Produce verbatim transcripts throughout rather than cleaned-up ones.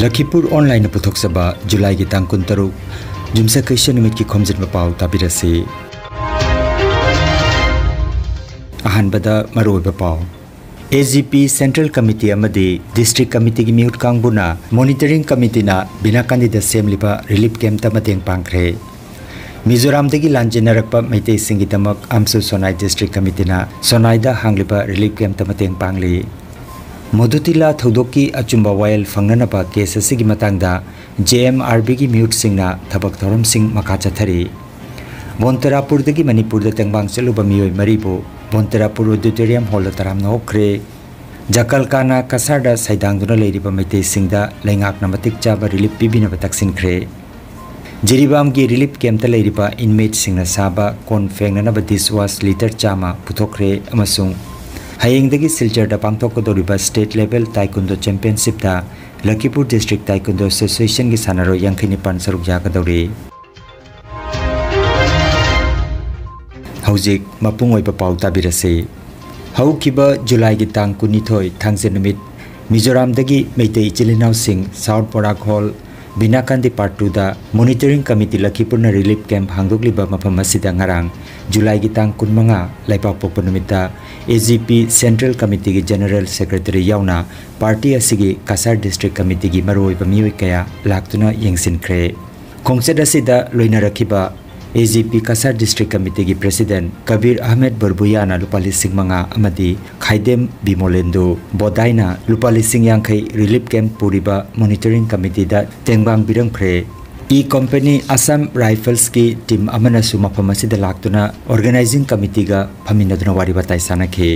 ꯂꯈꯤꯄꯨꯔ ꯑꯣꯟꯂꯥꯏꯟꯅ ꯄꯨꯊꯣꯛꯆꯕ ꯖꯨꯂꯥꯏꯒꯤ ꯇꯥꯡ ꯀꯨꯟꯇꯔꯨꯛ, ꯌꯨꯝꯁꯀꯩꯁ ꯅꯨꯃꯤꯠꯀꯤ ꯈꯣꯝꯖꯤꯟꯕ ꯄꯥꯎ ꯇꯥꯕꯤꯔꯁꯤ꯫ ꯑꯍꯥꯟꯕꯗ ꯃꯔꯨꯑꯣꯏꯕ ꯄꯥꯎ꯫ ꯑꯦ ꯖꯤ ꯄꯤ, ꯁꯦꯟꯇ꯭ꯔꯦꯜ ꯀꯃꯤꯇꯤ ꯑꯃꯗꯤ ꯗꯤꯁꯇ꯭ꯔꯤꯛ ꯀꯃꯤꯇꯤꯒꯤ ꯃꯤꯍꯨꯠ ꯀꯥꯡꯕꯨꯅ ꯃꯣꯅꯤꯇꯔꯤꯡ ꯀꯃꯤꯇꯤꯅ ꯕꯤꯅꯥꯀꯥꯟꯗꯤꯗ ꯁꯦꯝꯂꯤꯕ ꯔꯤꯂꯤꯐ ꯀꯦꯝꯞꯇ ꯃꯇꯦꯡ ꯄꯥꯡꯈ꯭ꯔꯦ꯫ ꯃꯤꯖꯣꯔꯥꯝꯗꯒꯤ ꯂꯥꯟꯖꯦꯟꯅꯔꯛꯄ ꯃꯩꯇꯩꯁꯤꯡꯒꯤꯗꯃꯛ ꯑꯝꯁꯨ ꯁꯣꯅꯥꯏ ꯗꯤꯁꯇ꯭ꯔꯤꯛ ꯀꯃꯤꯇꯤꯅ ꯁꯣꯅꯥꯏꯗ ꯍꯥꯡꯂꯤꯕ ꯔꯤꯂꯤꯐ ꯀꯦꯝꯞꯇ ꯃꯇꯦꯡ ꯄꯥꯡꯂꯤ꯫ ꯃꯣꯗꯨꯇꯤꯂꯥ ꯊꯧꯗꯣꯛꯀꯤ ꯑꯆꯨꯝꯕ ꯋꯥꯌꯦꯜ ꯐꯪꯅꯅꯕ ꯀꯦꯁ ꯑꯁꯤꯒꯤ ꯃꯇꯥꯡꯗ ꯖꯦ ꯑꯦꯝ ꯑꯥꯔ ꯕꯤꯒꯤ ꯃꯤꯍꯨꯠꯁꯤꯡꯅ ꯊꯕꯛ ꯊꯧꯔꯝꯁꯤꯡ ꯃꯈꯥ ꯆꯠꯊꯔꯤ꯫ ꯕꯣꯟꯇꯦꯔꯥꯄꯨꯔꯗꯒꯤ ꯃꯅꯤꯄꯨꯔꯗ ꯇꯦꯡꯕꯥꯡ ꯆꯠꯂꯨꯕ ꯃꯤꯑꯣꯏ ꯃꯔꯤꯕꯨ ꯕꯣꯟꯇꯦꯔꯥꯄꯨꯔ ꯑꯣꯗꯤꯇꯣꯔꯤꯌꯝ ꯍꯣꯜꯗ ꯇꯔꯥꯝꯅ ꯑꯣꯛꯈ꯭ꯔꯦ꯫ ꯖꯀꯜꯀꯥꯅ ꯀꯁꯥꯔꯗ ꯁꯩꯗꯥꯡꯗꯨꯅ ꯂꯩꯔꯤꯕ ꯃꯩꯇꯩꯁꯤꯡꯗ ꯂꯩꯉꯥꯛꯅ ꯃꯇꯤꯛ ꯆꯥꯕ ꯔꯤꯂꯤꯐ ꯄꯤꯕꯤꯅꯕ ꯇꯛꯁꯤꯟꯈ꯭ꯔꯦ꯫ ꯖꯤꯔꯤꯕꯥꯝꯒꯤ ꯔꯤꯂꯤꯐ ꯀꯦꯝꯞꯇ ꯂꯩꯔꯤꯕ ꯏꯟꯃꯦꯠꯁꯤꯡꯅ ꯁꯥꯕ ꯀꯣꯟ ꯐꯦꯡꯅꯅꯕ ꯗꯤꯁꯋꯥꯁ ꯂꯤꯇꯔ ꯆꯥꯝꯃ ꯄꯨꯊꯣꯛꯈ꯭ꯔꯦ ꯑꯃꯁꯨꯡ ꯍꯌꯦꯡꯗꯒꯤ ꯁꯤꯜꯆꯔꯗ ꯄꯥꯡꯊꯣꯛꯀꯗꯧꯔꯤꯕ ꯁ꯭ꯇꯦꯠ ꯂꯦꯚꯦꯜ ꯇꯥꯏꯀꯨꯟꯗꯣ ꯆꯦꯝꯄꯤꯌꯟꯁꯤꯞꯇ ꯂꯈꯤꯄꯨꯔ ꯗꯤꯁꯇ꯭ꯔꯤꯛ ꯇꯥꯏꯀꯨꯟꯗꯣ ꯑꯦꯁꯣꯁꯤꯌꯦꯁꯟꯒꯤ ꯁꯥꯟꯅꯔꯣꯏ ꯌꯥꯡꯈꯩ ꯅꯤꯄꯥꯟ ꯁꯔꯨꯛ ꯌꯥꯒꯗꯧꯔꯤ꯫ ꯍꯧꯖꯤꯛ ꯃꯄꯨꯡ ꯑꯣꯏꯕ ꯄꯥꯎ ꯇꯥꯕꯤꯔꯁꯤ꯫ ꯍꯧꯈꯤꯕ ꯖꯨꯂꯥꯏꯒꯤ ꯇꯥꯡ ꯀꯨꯟꯅꯤꯊꯣꯏ, ꯊꯥꯡꯖ ꯅꯨꯃꯤꯠ, ꯃꯤꯖꯣꯔꯥꯝꯗꯒꯤ ꯃꯩꯇꯩ ꯏꯆꯤꯜ ꯏꯅꯥꯎꯁꯤꯡ south Barak hall, Binakandi part ꯇꯨꯗ ꯃꯣꯅꯤꯇꯔꯤꯡ ꯀꯃꯤꯇꯤ ꯂꯈꯤꯄꯨꯔꯅ ꯔꯤꯂꯤꯐ ꯀꯦꯝꯞ ꯍꯥꯡꯗꯣꯛꯂꯤꯕ ꯃꯐꯝ ꯑꯁꯤꯗ ꯉꯔꯥꯡ ꯖꯨꯂꯥꯏꯒꯤ ꯇꯥꯡ ꯀꯨꯟꯃꯉꯥ, ꯂꯩꯕꯥꯛꯄꯣꯛꯄ ꯅꯨꯃꯤꯠꯇ, ꯑꯦ ꯖꯤ ꯄꯤ, ꯁꯦꯟꯇ꯭ꯔꯦꯜ ꯀꯃꯤꯇꯤꯒꯤ ꯖꯦꯅꯔꯦꯜ ꯁꯦꯀ꯭ꯔꯦꯇꯔꯤ ꯌꯥꯎꯅ ꯄꯥꯔꯇꯤ ꯑꯁꯤꯒꯤ ꯀꯁꯥꯔ ꯗꯤꯁꯇ꯭ꯔꯤꯛ ꯀꯃꯤꯇꯤꯒꯤ ꯃꯔꯨꯑꯣꯏꯕ ꯃꯤꯑꯣꯏ ꯀꯌꯥ ꯂꯥꯛꯇꯨꯅ ꯌꯦꯡꯁꯤꯟꯈ꯭ꯔꯦ꯫ ꯈꯣꯡꯆꯠ ꯑꯁꯤꯗ ꯂꯣꯏꯅꯔꯛꯈꯤꯕ A J P Cachar district ꯀꯃꯤꯇꯤꯒꯤ ꯄ꯭ꯔꯦꯁꯤꯗꯦꯟꯠ ꯀꯕꯤꯔ ꯑꯍꯃꯦꯗ ꯕꯔꯕꯨꯌꯥꯅ ꯂꯨꯄꯥ ꯂꯤꯁꯤꯡ ꯃꯉꯥ ꯑꯃꯗꯤ ꯈꯥꯏꯗꯦꯝ ꯕꯤꯃꯣꯂꯦꯟꯗꯨ ꯕꯣꯗꯥꯏꯅ ꯂꯨꯄꯥ ꯂꯤꯁꯤꯡ ꯌꯥꯡꯈꯩ ꯔꯤꯂꯤꯐ ꯀꯦꯝꯞ ꯄꯨꯔꯤꯕ ꯃꯣꯅꯤꯇꯔꯤꯡ ꯀꯃꯤꯇꯤꯗ ꯇꯦꯡꯕꯥꯡ ꯄꯤꯔꯝꯈ꯭ꯔꯦ꯫ ꯏ ꯀꯣꯝꯄꯦꯅꯤ ꯑꯁꯥꯝ ꯔꯥꯏꯐꯜꯁꯀꯤ ꯇꯤꯝ ꯑꯃꯅꯁꯨ ꯃꯐꯝ ꯑꯁꯤꯗ ꯂꯥꯛꯇꯨꯅ ꯑꯣꯔꯒꯅꯥꯏꯖꯤꯡ ꯀꯃꯤꯇꯤꯒ ꯐꯝꯃꯤꯟꯅꯗꯨꯅ ꯋꯥꯔꯤ ꯋꯥꯇꯥꯏ ꯁꯥꯟꯅꯈꯤ꯫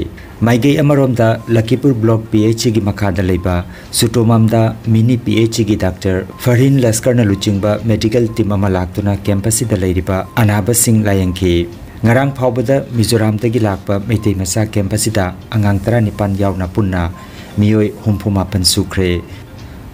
ꯃꯥꯏꯀꯩ ꯑꯃꯔꯣꯝꯗ ꯂꯈꯤꯄꯨꯔ ꯕ꯭ꯂꯣꯛ ꯄꯤ ꯑꯩꯆ ꯁꯤꯒꯤ ꯃꯈꯥꯗ ꯂꯩꯕ ꯁꯨꯇꯣꯃꯥꯝꯗ ꯃꯤꯅꯤ ꯄꯤ ꯑꯩꯆ ꯁꯤꯒꯤ ꯗꯥꯛꯇꯔ ꯐꯔꯍꯤꯟ ꯂꯁꯀꯔꯅ ꯂꯨꯆꯤꯡꯕ ꯃꯦꯗꯤꯀꯦꯜ ꯇꯤꯝ ꯑꯃ ꯂꯥꯛꯇꯨꯅ ꯀꯦꯝꯞ ꯑꯁꯤꯗ ꯂꯩꯔꯤꯕ ꯑꯅꯥꯕꯁꯤꯡ ꯂꯥꯌꯦꯡꯈꯤ꯫ ꯉꯔꯥꯡ ꯐꯥꯎꯕꯗ ꯃꯤꯖꯣꯔꯥꯝꯗꯒꯤ ꯂꯥꯛꯄ ꯃꯩꯇꯩ ꯃꯆꯥ ꯀꯦꯝꯞ ꯑꯁꯤꯗ ꯑꯉꯥꯡ ꯇꯔꯥꯅꯤꯄꯥꯟ ꯌꯥꯎꯅ ꯄꯨꯟꯅ ꯃꯤꯑꯣꯏ ꯍꯨꯝꯐꯨ ꯃꯥꯄꯟ ꯁꯨꯈ꯭ꯔꯦ꯫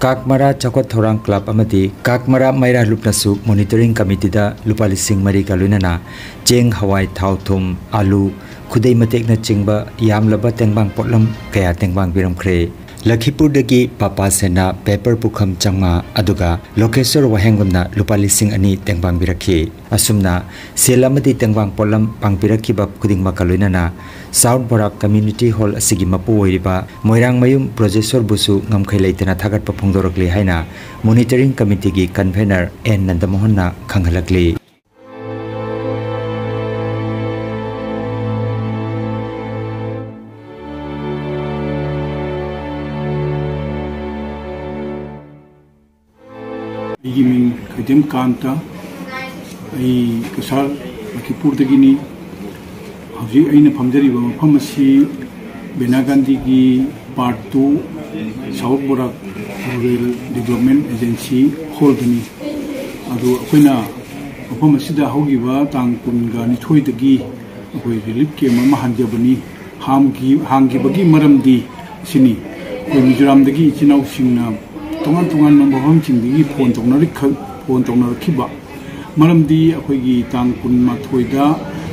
ꯀꯥꯛꯃꯔꯥ ꯆꯥꯎꯈꯠ ꯊꯧꯔꯥꯡ ꯀ꯭ꯂꯕ ꯑꯃꯗꯤ ꯀꯥꯛꯃꯔꯥ ꯃꯩꯔꯥ ꯂꯨꯞꯅꯁꯨ ꯃꯣꯅꯤꯇꯔꯤꯡ ꯀꯃꯤꯇꯤꯗ ꯂꯨꯄꯥ ꯂꯤꯁꯤꯡ ꯃꯔꯤꯒ ꯂꯣꯏꯅꯅ ꯆꯦꯡ, ꯍꯋꯥꯏ, ꯊꯥꯎ, ꯊꯨꯝ, ꯑꯥꯂꯨ, ꯈꯨꯗꯩ ꯃꯇꯦꯛꯅꯆꯤꯡꯕ ꯌꯥꯝꯂꯕ ꯇꯦꯡꯕꯥꯡ ꯄꯣꯠꯂꯝ ꯀꯌꯥ ꯇꯦꯡꯕꯥꯡ ꯄꯤꯔꯝꯈ꯭ꯔꯦ꯫ ꯂꯈꯤꯄꯨꯔꯗꯒꯤ ꯄꯥꯄꯥ ꯁꯦꯟꯅ ꯄꯦꯄꯔ ꯄꯨꯈꯝ ꯆꯥꯝꯃꯉꯥ, ꯑꯗꯨꯒ ꯂꯣꯀꯦꯁꯣꯔ ꯋꯥꯍꯦꯡꯕꯝꯅ ꯂꯨꯄꯥ ꯂꯤꯁꯤꯡ ꯑꯅꯤ ꯇꯦꯡꯕꯥꯡꯕꯤꯔꯛꯈꯤ꯫ ꯑꯁꯨꯝꯅ ꯁꯦꯜ ꯑꯃꯗꯤ ꯇꯦꯡꯕꯥꯡ ꯄꯣꯠꯂꯝ ꯄꯥꯡꯕꯤꯔꯛꯈꯤꯕ ꯈꯨꯗꯤꯡꯃꯛꯀ ꯂꯣꯏꯅꯅ ꯁꯥꯎꯠ ꯕꯣꯔꯥꯛ ꯀꯝꯃ꯭ꯌꯨꯅꯤꯇꯤ ꯍꯣꯜ ꯑꯁꯤꯒꯤ ꯃꯄꯨ ꯑꯣꯏꯔꯤꯕ ꯃꯣꯏꯔꯥꯡꯃꯌꯨꯝ ꯕ꯭ꯔꯣꯖꯦꯁꯣꯔꯕꯨꯁꯨ ꯉꯝꯈꯩ ꯂꯩꯇꯅ ꯊꯥꯒꯠꯄ ꯐꯣꯡꯗꯣꯔꯛꯂꯤ ꯍꯥꯏꯅ ꯃꯣꯅꯤꯇꯔꯤꯡ ꯀꯃꯤꯇꯤꯒꯤ ꯀꯟꯚꯦꯅꯔ ꯑꯦꯟ ꯅꯟꯗꯃꯣꯍꯟꯅ ꯈꯪꯍꯜꯂꯛꯂꯤ꯫ ꯑꯩꯒꯤ ꯃꯤꯡ ꯈꯩꯗꯦꯝ ꯀꯥꯟꯇ, ꯑꯩ ꯀꯁꯥꯔ ꯂꯈꯤꯄꯨꯔꯗꯒꯤꯅꯤ꯫ ꯍꯧꯖꯤꯛ ꯑꯩꯅ ꯐꯝꯖꯔꯤꯕ ꯃꯐꯝ ꯑꯁꯤ ꯕꯦꯅꯥ ꯒꯥꯟꯙꯤꯒꯤ part two, south Barak rural development agency ꯍꯣꯜꯗꯅꯤ꯫ ꯑꯗꯨ ꯑꯩꯈꯣꯏꯅ ꯃꯐꯝ ꯑꯁꯤꯗ ꯍꯧꯈꯤꯕ ꯇꯥꯡ ꯀꯨꯟꯒ ꯅꯤꯊꯣꯏꯗꯒꯤ ꯑꯩꯈꯣꯏ ꯔꯤꯂꯤꯐ ꯀꯦꯝ ꯑꯃ ꯍꯥꯡꯖꯕꯅꯤ꯫ ꯍꯥꯡꯈꯤ-, ꯍꯥꯡꯈꯤꯕꯒꯤ ꯃꯔꯝꯗꯤ ꯑꯁꯤꯅꯤ, ꯑꯩꯈꯣꯏ ꯃꯤꯖꯣꯔꯥꯝꯗꯒꯤ ꯏꯆꯤꯟ ꯏꯅꯥꯎꯁꯤꯡꯅ ꯇꯣꯉꯥꯟ ꯇꯣꯉꯥꯟꯕ ꯃꯐꯝꯁꯤꯡꯗꯒꯤ ꯐꯣꯟ ꯇꯧꯅꯔꯛꯈ-, ꯐꯣꯟ ꯇꯧꯅꯔꯛꯈꯤꯕ ꯃꯔꯝꯗꯤ ꯑꯩꯈꯣꯏꯒꯤ ꯇꯥꯡ ꯀꯨꯟꯃꯥꯊꯣꯏꯗ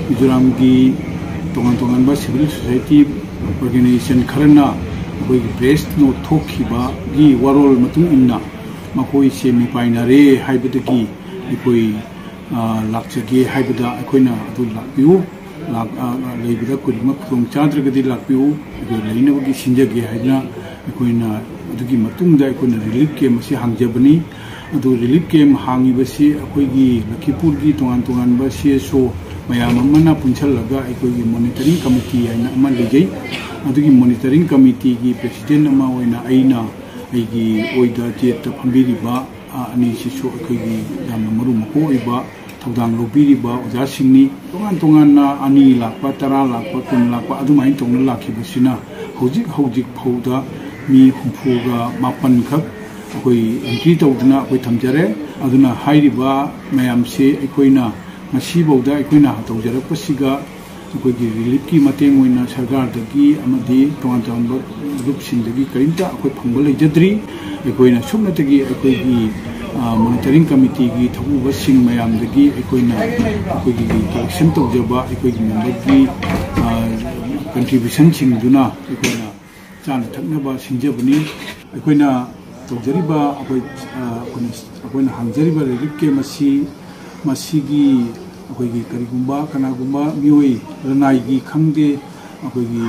ꯃꯤꯖꯣꯔꯥꯝꯒꯤ ꯇꯣꯉꯥꯟ ꯇꯣꯉꯥꯟꯕ ꯁꯤꯚꯤꯜ ꯁꯣꯁꯥꯏꯇꯤ ꯑꯣꯔꯒꯅꯥꯏꯖꯦꯁꯟ ꯈꯔꯅ ꯑꯩꯈꯣꯏꯒꯤ ꯄ꯭ꯔꯦꯁ ꯅꯣꯠ ꯊꯣꯛꯈꯤꯕꯒꯤ ꯋꯥꯔꯣꯜ ꯃꯇꯨꯡ ꯏꯟꯅ ꯃꯈꯣꯏꯁꯦ ꯃꯤꯄꯥꯏꯅꯔꯦ ꯍꯥꯏꯕꯗꯒꯤ ꯑꯩꯈꯣꯏ, ꯑ, ꯂꯥꯛꯆꯒꯦ ꯍꯥꯏꯕꯗ ꯑꯩꯈꯣꯏꯅ ꯑꯗꯨ ꯂꯥꯛꯄꯤꯌꯨ, ꯂꯥꯛ-, ꯑ, ꯂꯩꯕꯗ ꯈꯨꯗꯤꯡꯃꯛ ꯈꯨꯗꯣꯡ ꯆꯥꯗ꯭ꯔꯒꯗꯤ ꯂꯥꯛꯄꯤꯌꯨ, ꯑꯗꯨ ꯂꯩꯅꯕꯒꯤ ꯁꯤꯟꯖꯒꯦ ꯍꯥꯏꯗꯅ ꯑꯩꯈꯣꯏꯅ ꯑꯗꯨꯒꯤ ꯃꯇꯨꯡꯗ ꯑꯩꯈꯣꯏꯅ ꯔꯤꯂꯤꯐ ꯀꯦꯝ ꯑꯁꯤ ꯍꯥꯡꯖꯕꯅꯤ꯫ ꯑꯗꯨ ꯔꯤꯂꯤꯐ ꯀꯦꯝ ꯍꯥꯡꯉꯤꯕꯁꯤ ꯑꯩꯈꯣꯏꯒꯤ ꯂꯈꯤꯄꯨꯔꯒꯤ ꯇꯣꯉꯥꯟ ꯇꯣꯉꯥꯟꯕ ꯁꯤ ꯑꯦꯁ ꯑꯣ ꯃꯌꯥꯝ ꯑꯃꯅ ꯄꯨꯟꯁꯜꯂꯒ ꯑꯩꯈꯣꯏꯒꯤ ꯃꯣꯅꯤꯇꯔꯤꯡ ꯀꯃꯤꯇꯤ ꯍꯥꯏꯅ ꯑꯃ ꯂꯩꯖꯩ꯫ ꯑꯗꯨꯒꯤ ꯃꯣꯅꯤꯇꯔꯤꯡ ꯀꯃꯤꯇꯤꯒꯤ ꯄ꯭ꯔꯦꯁꯤꯗꯦꯟ ꯑꯃ ꯑꯣꯏꯅ ꯑꯩꯅ ꯑꯩꯒꯤ ꯑꯣꯏꯗ ꯆꯦꯠꯇ ꯐꯝꯕꯤꯔꯤꯕ, ꯑ, ꯑꯅꯤꯁꯤꯁꯨ ꯑꯩꯈꯣꯏꯒꯤ ꯌꯥꯝꯅ ꯃꯔꯨ ꯃꯀꯣꯛ ꯑꯣꯏꯕ ꯊꯧꯗꯥꯡ ꯂꯧꯕꯤꯔꯤꯕ ꯑꯣꯖꯥꯁꯤꯡꯅꯤ꯫ ꯇꯣꯉꯥꯟ ꯇꯣꯉꯥꯟꯅ ꯑꯅꯤ ꯂꯥꯛꯄ, ꯇꯔꯥ ꯂꯥꯛꯄ, ꯀꯨꯟ ꯂꯥꯛꯄ ꯑꯗꯨꯃꯥꯏꯅ ꯇꯧꯅ ꯂꯥꯛꯈꯤꯕꯁꯤꯅ ꯍꯧꯖꯤꯛ ꯍꯧꯖꯤꯛ ꯐꯥꯎꯗ ꯃꯤ ꯍꯨꯝꯐꯨꯒ ꯃꯥꯄꯟ ꯈꯛ ꯑꯩꯈꯣꯏ ꯑꯦꯟꯇ꯭ꯔꯤ ꯇꯧꯗꯨꯅ ꯑꯩꯈꯣꯏ ꯊꯝꯖꯔꯦ꯫ ꯑꯗꯨꯅ ꯍꯥꯏꯔꯤꯕ ꯃꯌꯥꯝꯁꯦ ꯑꯩꯈꯣꯏꯅ ꯉꯁꯤꯐꯥꯎꯗ ꯑꯩꯈꯣꯏꯅ ꯇꯧꯖꯔꯛꯄꯁꯤꯒ ꯑꯩꯈꯣꯏꯒꯤ ꯔꯤꯂꯤꯐꯀꯤ ꯃꯇꯦꯡ ꯑꯣꯏꯅ ꯁꯔꯀꯥꯔꯗꯒꯤ ꯑꯃꯗꯤ ꯇꯣꯉꯥꯟ ꯇꯣꯉꯥꯟꯕ ꯒ꯭ꯔꯨꯞꯁꯤꯡꯗꯒꯤ ꯀꯔꯤꯝꯇ ꯑꯩꯈꯣꯏ ꯐꯪꯕ ꯂꯩꯖꯗ꯭ꯔꯤ꯫ ꯑꯩꯈꯣꯏꯅ ꯁꯨꯞꯅꯇꯒꯤ ꯑꯩꯈꯣꯏꯒꯤ, ꯑ, ꯃꯣꯅꯤꯇꯔꯤꯡ ꯀꯃꯤꯇꯤꯒꯤ ꯊꯧꯕꯨꯕꯁꯤꯡ ꯃꯌꯥꯝꯗꯒꯤ ꯑꯩꯈꯣꯏꯅ ꯑꯩꯈꯣꯏꯒꯤ ꯀꯂꯦꯛꯁꯟ ꯇꯧꯖꯕ ꯑꯩꯈꯣꯏꯒꯤ ꯃꯦꯝꯕꯔꯒꯤ, ꯑ, ꯀꯟꯇ꯭ꯔꯤꯕ꯭ꯌꯨꯁꯟꯁꯤꯡꯗꯨꯅ ꯑꯩꯈꯣꯏꯅ ꯆꯥꯅ ꯊꯛꯅꯕ ꯁꯤꯟꯖꯕꯅꯤ꯫ ꯑꯩꯈꯣꯏꯅ ꯇꯧꯖꯔꯤꯕ, ꯑꯩꯈꯣꯏ, ꯑ, ꯑꯩꯈꯣꯏꯅ, ꯑꯩꯈꯣꯏꯅ ꯍꯥꯡꯖꯔꯤꯕ relief camp ꯑꯁꯤ, ꯃꯁꯤꯒꯤ ꯑꯩꯈꯣꯏꯒꯤ ꯀꯔꯤꯒꯨꯝꯕ, ꯀꯅꯥꯒꯨꯝꯕ ꯃꯤꯑꯣꯏ ꯂꯅꯥꯏꯒꯤ ꯈꯪꯗꯦ, ꯑꯩꯈꯣꯏꯒꯤ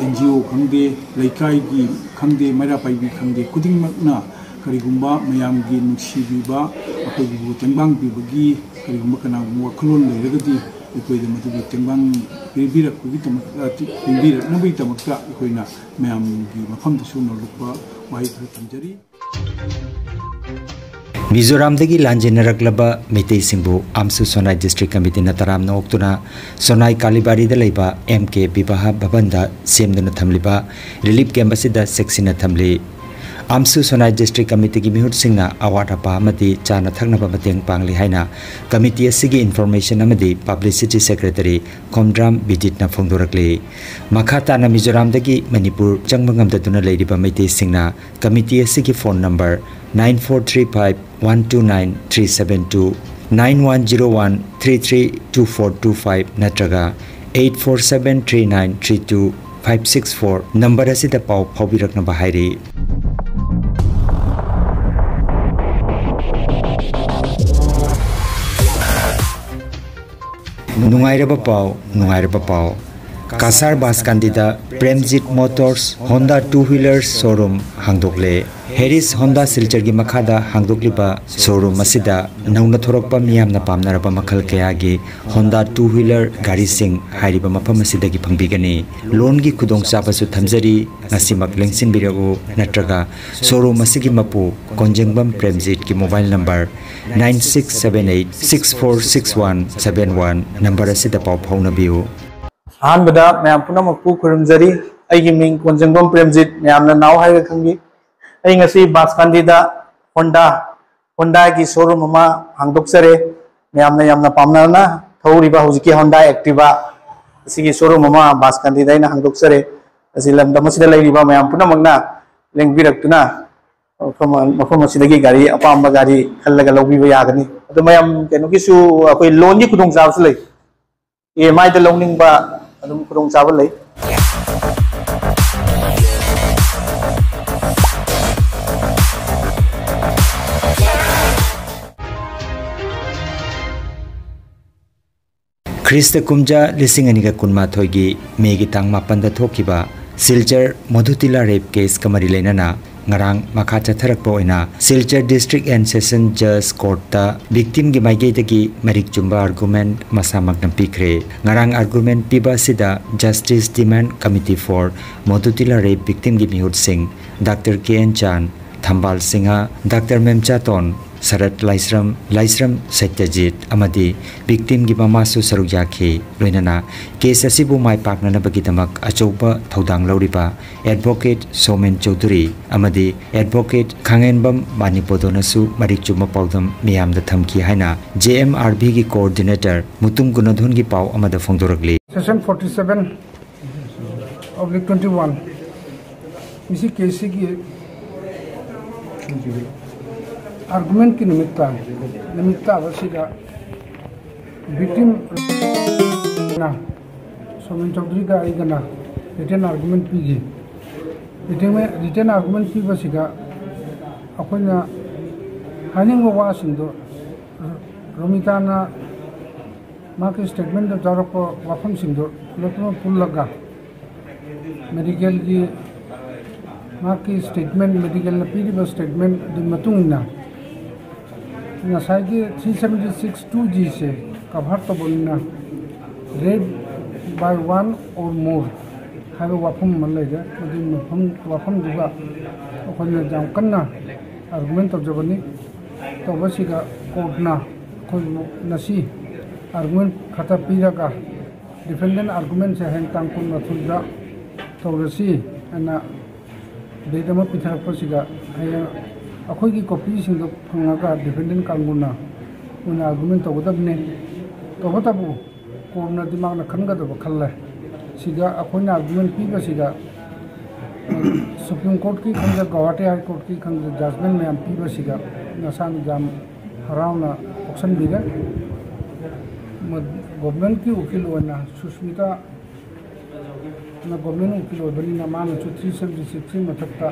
NGO ꯈꯪꯗꯦ, ꯂꯩꯀꯥꯏꯒꯤ ꯈꯪꯗꯦ, ꯃꯩꯔꯥ ꯄꯥꯏꯕꯤ ꯈꯪꯗꯦ, ꯈꯨꯗꯤꯡꯃꯛꯅ ꯀꯔꯤꯒꯨꯝꯕ ꯃꯌꯥꯝꯒꯤ ꯅꯨꯡꯁꯤꯕꯤꯕ, ꯑꯩꯈꯣꯏꯕꯨ ꯇꯦꯡꯕꯥꯡ ꯄꯤꯕꯒꯤ ꯀꯔꯤꯒꯨꯝꯕ ꯀꯅꯥꯒꯨꯝꯕ ꯋꯥꯈꯜꯂꯣꯟ ꯂꯩꯔꯒꯗꯤ, ꯑꯩꯈꯣꯏꯗ ꯃꯗꯨꯒꯤ ꯇꯦꯡꯕꯥꯡ ꯄꯤꯕꯤꯔꯛꯄꯒꯤꯗꯃꯛ-, ꯑ, ꯄꯤꯕꯤꯔꯛꯅꯕꯒꯤꯗꯃꯛꯇ ꯑꯩꯈꯣꯏꯅ ꯃꯌꯥꯝꯒꯤ ꯃꯐꯝꯗꯁꯨ ꯅꯣꯜꯂꯨꯛꯄ ꯋꯥꯍꯩ ꯈꯔ ꯊꯝꯖꯔꯤ꯫ ꯃꯤꯖꯣꯔꯥꯝꯗꯒꯤ ꯂꯥꯟꯖꯦꯟꯅꯔꯛꯂꯕ ꯃꯩꯇꯩꯁꯤꯡꯕꯨ ꯑꯥꯝꯁꯨ ꯁꯣꯅꯥꯏ ꯗꯤꯁꯇ꯭ꯔꯤꯛ ꯀꯃꯤꯇꯤꯅ ꯇꯔꯥꯝꯅ ꯑꯣꯛꯇꯨꯅ ꯁꯣꯅꯥꯏ ꯀꯥꯂꯤꯕꯥꯔꯤꯗ ꯂꯩꯕ M K ꯕꯤꯕꯥꯍ ꯚꯕꯟꯗ ꯁꯦꯝꯗꯨꯅ ꯊꯝꯂꯤꯕ relief camp ꯑꯁꯤꯗ ꯆꯦꯛꯁꯤꯟꯅ ꯊꯝꯂꯤ꯫ ꯑꯥꯝꯁꯨ ꯁꯣꯅꯥꯏ ꯗꯤꯁꯇ꯭ꯔꯤꯛ ꯀꯃꯤꯇꯤꯒꯤ ꯃꯤꯍꯨꯠꯁꯤꯡꯅ ꯑꯋꯥꯠ ꯑꯄꯥ ꯑꯃꯗꯤ ꯆꯥꯅ ꯊꯛꯅꯕ ꯃꯇꯦꯡ ꯄꯥꯡꯂꯤ ꯍꯥꯏꯅ ꯀꯃꯤꯇꯤ ꯑꯁꯤꯒꯤ information ꯑꯃꯗꯤ publicity secretary ꯈꯣꯝꯗ꯭ꯔꯥꯝ ꯕꯤꯗꯤꯠꯅ ꯐꯣꯡꯗꯣꯔꯛꯂꯤ꯫ ꯃꯈꯥ ꯇꯥꯅ ꯃꯤꯖꯣꯔꯥꯝꯗꯒꯤ ꯃꯅꯤꯄꯨꯔ ꯆꯪꯕ ꯉꯝꯗꯗꯨꯅ ꯂꯩꯔꯤꯕ ꯃꯩꯇꯩꯁꯤꯡꯅ ꯀꯃꯤꯇꯤ ꯑꯁꯤꯒꯤ phone number nine four three five one two nine three seven two, nine one zero one three three two four two five ꯅꯠꯇ꯭ꯔꯒ eight four seven three nine three two five six four number ꯑꯁꯤꯗ ꯄꯥꯎ ꯐꯥꯎꯕꯤꯔꯛꯅꯕ ꯍꯥꯏꯔꯤ꯫ ꯅꯨꯡꯉꯥꯏꯔꯕ ꯄꯥꯎ, ꯅꯨꯡꯉꯥꯏꯔꯕ ꯄꯥꯎ꯫ ꯀꯁꯥꯔ ꯕꯥꯁꯀꯥꯟꯗꯤꯗ Premjit motors Honda two wheeler showroom ꯍꯥꯡꯗꯣꯛꯂꯦ꯫ ꯍꯦꯔꯤꯁ ꯍꯣꯟꯗꯥ ꯁꯤꯜꯆꯔꯒꯤ ꯃꯈꯥꯗ ꯍꯥꯡꯗꯣꯛꯂꯤꯕ showroom ꯑꯁꯤꯗ ꯅꯧꯅ ꯊꯣꯔꯛꯄ ꯃꯤꯌꯥꯝꯅ ꯄꯥꯝꯅꯔꯕ ꯃꯈꯜ ꯀꯌꯥꯒꯤ ꯍꯣꯟꯗꯥ two wheeler ꯒꯥꯔꯤꯁꯤꯡ ꯍꯥꯏꯔꯤꯕ ꯃꯐꯝ ꯑꯁꯤꯗꯒꯤ ꯐꯪꯕꯤꯒꯅꯤ꯫ Loanꯒꯤ ꯈꯨꯗꯣꯡꯆꯥꯕꯁꯨ ꯊꯝꯖꯔꯤ꯫ ꯉꯁꯤꯃꯛ ꯂꯦꯡꯁꯤꯟꯕꯤꯔꯛꯎ ꯅꯠꯇ꯭ꯔꯒ showroom ꯑꯁꯤꯒꯤ ꯃꯄꯨ ꯀꯣꯟꯖꯦꯡꯕꯝ ꯄ꯭ꯔꯦꯝꯖꯤꯠꯀꯤ mobile number nine six seven eight six four six one seven one number ꯑꯁꯤꯗ ꯄꯥꯎ ꯐꯥꯎꯅꯕꯤꯌꯨ꯫ ꯑꯍꯥꯟꯕꯗ ꯃꯌꯥꯝ ꯄꯨꯝꯅꯃꯛꯄꯨ ꯈꯨꯔꯨꯝꯖꯔꯤ꯫ ꯑꯩꯒꯤ ꯃꯤꯡ ꯀꯣꯟꯖꯦꯡꯕꯝ ꯄ꯭ꯔꯦꯝꯖꯤꯠ, ꯃꯌꯥꯝꯅ ꯅꯥꯎ ꯍꯥꯏꯔꯒ ꯈꯪꯕꯤ꯫ ꯑꯩ ꯉꯁꯤ ꯕꯥꯁꯀꯥꯟꯗꯤꯗ ꯍꯣꯟꯗꯥ, ꯍꯣꯟꯗꯥꯒꯤ showroom ꯑꯃ ꯍꯥꯡꯗꯣꯛꯆꯔꯦ꯫ ꯃꯌꯥꯝꯅ ꯌꯥꯝꯅ ꯄꯥꯝꯅꯅ ꯊꯧꯔꯤꯕ ꯍꯧꯖꯤꯛꯀꯤ ꯍꯣꯟꯗꯥ Activa ꯑꯁꯤꯒꯤ showroom ꯑꯃ ꯕꯥꯁꯀꯥꯟꯗꯤꯗ ꯑꯩꯅ ꯍꯥꯡꯗꯣꯛꯆꯔꯦ꯫ ꯑꯁꯤ ꯂꯝꯗꯝ ꯑꯁꯤꯗ ꯂꯩꯔꯤꯕ ꯃꯌꯥꯝ ꯄꯨꯝꯅꯃꯛꯅ ꯂꯦꯡꯕꯤꯔꯛꯇꯨꯅ ꯃꯐꯝ, ꯃꯐꯝ ꯑꯁꯤꯗꯒꯤ ꯒꯥꯔꯤ ꯑꯄꯥꯝꯕ ꯒꯥꯔꯤ ꯈꯜꯂꯒ ꯂꯧꯕꯤꯕ ꯌꯥꯒꯅꯤ꯫ ꯑꯗꯨ ꯃꯌꯥꯝ ꯀꯩꯅꯣꯒꯤꯁꯨ ꯑꯩꯈꯣꯏ loanꯒꯤ ꯈꯨꯗꯣꯡꯆꯥꯕꯁꯨ ꯂꯩ꯫ EMIꯗ ꯂꯧꯅꯤꯡꯕ ꯑꯗꯨꯝ ꯈꯨꯗꯣꯡꯆꯥꯕ ꯂꯩ꯫ ꯈ꯭ꯔꯤꯁꯇ ꯀꯨꯝꯖꯥ ꯂꯤꯁꯤꯡ ꯑꯅꯤꯒ ꯀꯨꯟꯃꯥꯊꯣꯏꯒꯤ ꯃꯦꯒꯤ ꯇꯥꯡ ꯃꯥꯄꯟꯗ ꯊꯣꯛꯈꯤꯕ ꯁꯤꯜꯆꯔ ꯃꯣꯗꯨꯇꯤꯂꯥ rape caseꯀ ꯃꯔꯤ ꯂꯩꯅꯅ ꯉꯔꯥꯡ ꯃꯈꯥ ꯆꯠꯊꯔꯛꯄ ꯑꯣꯏꯅ Silchar District and Session Judge Courtꯇ victimꯒꯤ ꯃꯥꯏꯀꯩꯗꯒꯤ ꯃꯔꯤꯛ ꯆꯨꯝꯕ argument ꯃꯁꯥꯃꯛꯅ ꯄꯤꯈ꯭ꯔꯦ꯫ ꯉꯔꯥꯡ argument ꯄꯤꯕ ꯑꯁꯤꯗ Justice Demand Committee for ꯃꯣꯗꯨꯇꯤꯂꯥ rape victimꯒꯤ ꯃꯤꯍꯨꯠꯁꯤꯡ ꯗꯥꯛꯇꯔ ꯀꯦ ꯑꯦꯟ ꯆꯥꯟ, ꯊꯝꯕꯥꯜ ꯁꯤꯡꯍ, ꯗꯥꯛꯇꯔ ꯃꯦꯝꯆꯥꯇꯣꯟ, ꯁꯔꯠ ꯂꯥꯏꯁ꯭ꯔꯝ, ꯂꯥꯏꯁ꯭ꯔꯝ ꯁꯇ꯭ꯌꯖꯤꯠ ꯑꯃꯗꯤ victimꯒꯤ ꯃꯃꯥꯁꯨ ꯁꯔꯨꯛ ꯌꯥꯈꯤ꯫ ꯂꯣꯏꯅꯅ case ꯑꯁꯤꯕꯨ ꯃꯥꯏ ꯄꯥꯛꯅꯅꯕꯒꯤꯗꯃꯛ ꯑꯆꯧꯕ ꯊꯧꯗꯥꯡ ꯂꯧꯔꯤꯕ advocate ꯁꯣꯃꯦꯟ ꯆꯧꯙꯨꯔꯤ ꯑꯃꯗꯤ advocate ꯈꯥꯡꯉꯦꯟꯕꯝ ꯕꯥꯅꯤꯄꯣꯗꯣꯅꯁꯨ ꯃꯔꯤꯛ ꯆꯨꯝꯕ ꯄꯥꯎꯗꯝ ꯃꯤꯌꯥꯝꯗ ꯊꯝꯈꯤ ꯍꯥꯏꯅ J M R Bꯒꯤ coordinator Mutum ꯒꯨꯅꯥꯙꯣꯟꯒꯤ ꯄꯥꯎ ꯑꯃꯗ ꯐꯣꯡꯗꯣꯔꯛꯂꯤ꯫ Section forty seven oblique twenty one ꯃꯁꯤ caseꯁꯤꯒꯤ argumentꯀꯤ ꯅꯨꯃꯤꯠꯇ, ꯅꯨꯃꯤꯠ ꯇꯥꯕꯁꯤꯗ victim ꯅ ꯁꯣꯃꯦꯟ ꯆꯧꯙꯨꯔꯤꯒ ꯑꯩꯒꯅ written argument ꯄꯤꯈꯤ꯫ Written, written argument ꯄꯤꯕꯁꯤꯗ ꯑꯩꯈꯣꯏꯅ ꯍꯥꯏꯅꯤꯡꯕ ꯋꯥꯁꯤꯡꯗꯣ ꯔꯣꯃꯤꯇꯥꯅ ꯃꯍꯥꯛꯀꯤ statementꯗ ꯌꯥꯎꯔꯛꯄ ꯋꯥꯐꯝꯁꯤꯡꯗꯣ ꯄꯨꯂꯞ ꯄꯨꯟꯅ ꯄꯨꯜꯂꯒ medicalꯒꯤ ꯃꯍꯥꯛꯀꯤ statement, medicalꯅ ꯄꯤꯔꯤꯕ statement ꯑꯗꯨꯒꯤ ꯃꯇꯨꯡ ꯏꯟꯅ ꯉꯁꯥꯏꯒꯤ three seventy six two Gꯁꯦ cover ꯇꯧꯕꯅꯤꯅ rape by one or more ꯍꯥꯏꯕ ꯋꯥꯐꯝ ꯑꯃ ꯂꯩꯔꯦ꯫ ꯃꯗꯨꯒꯤ ꯃꯐꯝ, ꯋꯥꯐꯝꯗꯨꯒ ꯑꯩꯈꯣꯏꯅ ꯌꯥꯝ ꯀꯟꯅ argument ꯇꯧꯖꯕꯅꯤ꯫ ꯇꯧꯕꯁꯤꯗ courtꯅ ꯑꯩꯈꯣꯏꯕꯨ ꯉꯁꯤ argument ꯈꯛꯇ ꯄꯤꯔꯒ defendant argumentꯁꯦ ꯍꯌꯦꯡ ꯇꯥꯡ ꯀꯨꯟꯃꯥꯊꯣꯏꯗ ꯇꯧꯔꯁꯤ ꯍꯥꯏꯅ date ꯑꯃ ꯄꯤꯊꯔꯛꯄꯁꯤꯗ ꯍꯌꯦꯡ ꯑꯩꯈꯣꯏꯒꯤ copyꯁꯤꯡꯗꯣ ꯐꯪꯉꯒ defendant ꯀꯥꯡꯕꯨꯅ ꯑꯣꯏꯅ argument ꯇꯧꯒꯗꯕꯅꯤ꯫ ꯇꯧꯕꯇꯕꯨ courtꯅ ꯗꯤꯃꯥꯟꯅ ꯈꯟꯒꯗꯕ ꯈꯜꯂꯦ꯫ ꯁꯤꯗ ꯑꯩꯈꯣꯏꯅ argument ꯄꯤꯕꯁꯤꯗ Supreme Courtꯀꯤ ꯈꯪꯗꯦ, Guwahati High Courtꯀꯤ ꯈꯪꯗꯦ, judgement ꯃꯌꯥꯝ ꯄꯤꯕꯁꯤꯗ ꯅꯁꯥꯅ ꯌꯥꯝ ꯍꯔꯥꯎꯅ ꯐꯣꯡꯁꯟꯕꯤꯔꯦ꯫ ꯃ-, governmentꯀꯤ ꯎꯀꯤꯜ ꯑꯣꯏꯅ ꯁꯨꯁꯃꯤꯇꯥꯅ government ꯎꯀꯤꯜ ꯑꯣꯏꯕꯅꯤꯅ ꯃꯥꯅꯁꯨ three seventy six ꯀꯤ ꯃꯊꯛꯇ,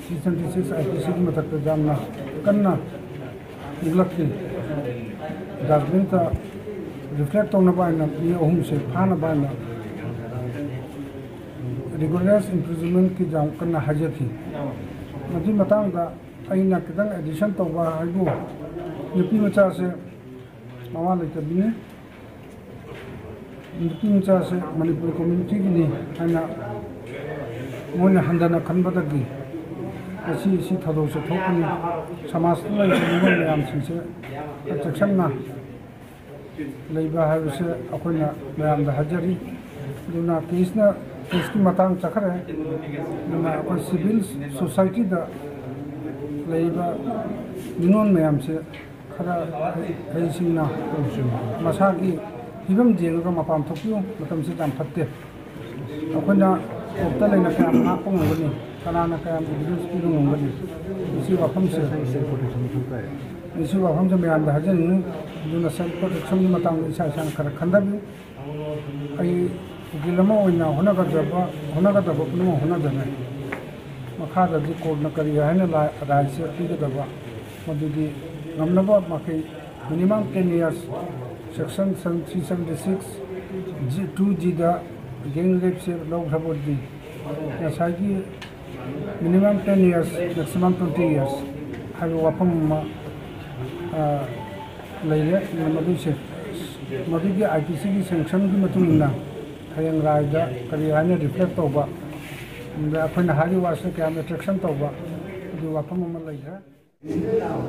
three seventy six IPCꯒꯤ ꯃꯊꯛꯇ ꯌꯥꯝꯅ ꯀꯟꯅ ꯃꯨꯛꯂꯛꯈꯤ꯫ Judgementꯇ ꯔꯤꯐ꯭ꯂꯦꯛ ꯇꯧꯅꯕ ꯍꯥꯏꯅ ꯃꯤ ꯑꯍꯨꯝꯁꯦ ꯐꯥꯅꯕ ꯍꯥꯏꯅ ꯔꯤꯒꯨꯂꯔ ꯏꯝꯄ꯭ꯔꯤꯖꯟꯃꯦꯟꯠꯀꯤ ꯌꯥꯝ ꯀꯟꯅ ꯍꯥꯏꯖꯈꯤ꯫ ꯃꯗꯨꯒꯤ ꯃꯇꯥꯡꯗ ꯑꯩꯅ ꯈꯤꯇꯪ ꯑꯦꯗꯤꯁꯟ ꯇꯧꯕ ꯍꯥꯏꯕꯨ, ꯅꯨꯄꯤ ꯃꯆꯥꯁꯦ ꯃꯃꯥ ꯂꯩꯇꯕꯤꯅꯤ, ꯅꯨꯄꯤ ꯃꯆꯥꯁꯦ ꯃꯅꯤꯄꯨꯔ ꯀꯝꯃ꯭ꯌꯨꯅꯤꯇꯤꯒꯤꯅꯤ ꯍꯥꯏꯅ ꯃꯣꯏꯅ ꯍꯟꯊꯅ ꯈꯟꯕꯗꯒꯤ ꯉꯁꯤ ꯁꯤ ꯊꯧꯗꯣꯛꯁꯦ ꯊꯣꯛꯄꯅꯤ꯫ ꯁꯃꯥꯖꯇ ꯂꯩꯔꯤꯕ ꯃꯤꯑꯣꯏ ꯃꯌꯥꯝꯁꯤꯡꯁꯦ ꯆꯦꯛꯁꯤꯟꯅ ꯂꯩꯕ ꯍꯥꯏꯕꯁꯦ ꯑꯩꯈꯣꯏꯅ ꯃꯌꯥꯝꯗ ꯍꯥꯏꯖꯔꯤ꯫ ꯑꯗꯨꯅ ꯀꯦꯁꯅ, ꯀꯦꯁꯀꯤ ꯃꯇꯥꯡ ꯆꯠꯈ꯭ꯔꯦ꯫ ꯑꯗꯨꯅ ꯑꯩꯈꯣꯏ ꯁꯤꯚꯤꯜ ꯁꯣꯁꯥꯏꯇꯤꯗ ꯂꯩꯔꯤꯕ ꯃꯤꯉꯣꯟ ꯃꯌꯥꯝꯁꯦ ꯈꯔ ꯍꯩꯁꯤꯡꯅ ꯃꯁꯥꯒꯤ ꯐꯤꯕꯝ ꯌꯦꯡꯉꯒ ꯃꯄꯥꯟ ꯊꯣꯛꯄꯤꯌꯨ꯫ ꯃꯇꯝꯁꯤ ꯌꯥꯝ ꯐꯠꯇꯦ꯫ ꯑꯩꯈꯣꯏꯅ ꯀꯣꯔꯠꯇ ꯂꯩꯅ ꯀꯌꯥꯝ ꯉꯥꯛꯄ ꯉꯝꯒꯅꯤ? ꯀꯅꯥꯅ ꯀꯌꯥꯝ ꯑꯦꯚꯤꯗꯦꯟꯁ ꯄꯤꯕ ꯉꯝꯒꯅꯤ? ꯃꯁꯤ ꯋꯥꯐꯝꯁꯦ, ꯃꯁꯤ ꯋꯥꯐꯝꯁꯦ ꯃꯌꯥꯝꯗ ꯍꯥꯏꯖꯅꯤꯡꯉꯤ꯫ ꯑꯗꯨꯅ ꯁꯦꯜꯐ ꯄ꯭ꯔꯣꯇꯦꯛꯁꯟꯒꯤ ꯃꯇꯥꯡꯗ ꯏꯁꯥ ꯏꯁꯥꯅ ꯈꯔ ꯈꯟꯊꯕꯤꯌꯨ꯫ ꯑꯩ ꯎꯀꯤꯜ ꯑꯃ ꯑꯣꯏꯅ ꯍꯣꯠꯅꯒꯗꯕ, ꯍꯣꯠꯅꯒꯗꯕ ꯄꯨꯝꯅꯃꯛ ꯍꯣꯠꯅꯖꯔꯦ꯫ ꯃꯈꯥꯗꯗꯤ ꯀꯣꯔꯠꯅ ꯀꯔꯤ ꯍꯥꯏꯅ ꯂꯥ-, ꯔꯥꯏꯁꯦ ꯄꯤꯒꯗꯕ, ꯃꯗꯨꯗꯤ ꯉꯝꯅꯕ ꯃꯈꯩ minimum ten years, section three seventy six G two G ꯗ gang rapeꯁꯦ ꯂꯧꯈ꯭ꯔꯕꯗꯤ ꯉꯁꯥꯏꯒꯤ minimum ten years, maximum twenty years ꯍꯥꯏꯕ ꯋꯥꯐꯝ ꯑꯃ, ꯑ, ꯂꯩꯔꯦ꯫ ꯃꯗꯨꯁꯦ, ꯃꯗꯨꯒꯤ IPCꯒꯤ sanctionꯒꯤ ꯃꯇꯨꯡ ꯏꯟꯅ ꯍꯌꯦꯡ ꯔꯥꯏꯗ ꯀꯔꯤ ꯍꯥꯏꯅ ꯔꯤꯐ꯭ꯂꯦꯛ ꯇꯧꯕ, ꯑꯗ ꯑꯩꯈꯣꯏꯅ ꯍꯥꯏꯔꯤꯕ ꯋꯥꯁꯤꯅ ꯀꯌꯥꯝ attraction ꯇꯧꯕ, ꯑꯗꯨ ꯋꯥꯐꯝ ꯑꯃ ꯂꯩꯈ꯭ꯔꯦ꯫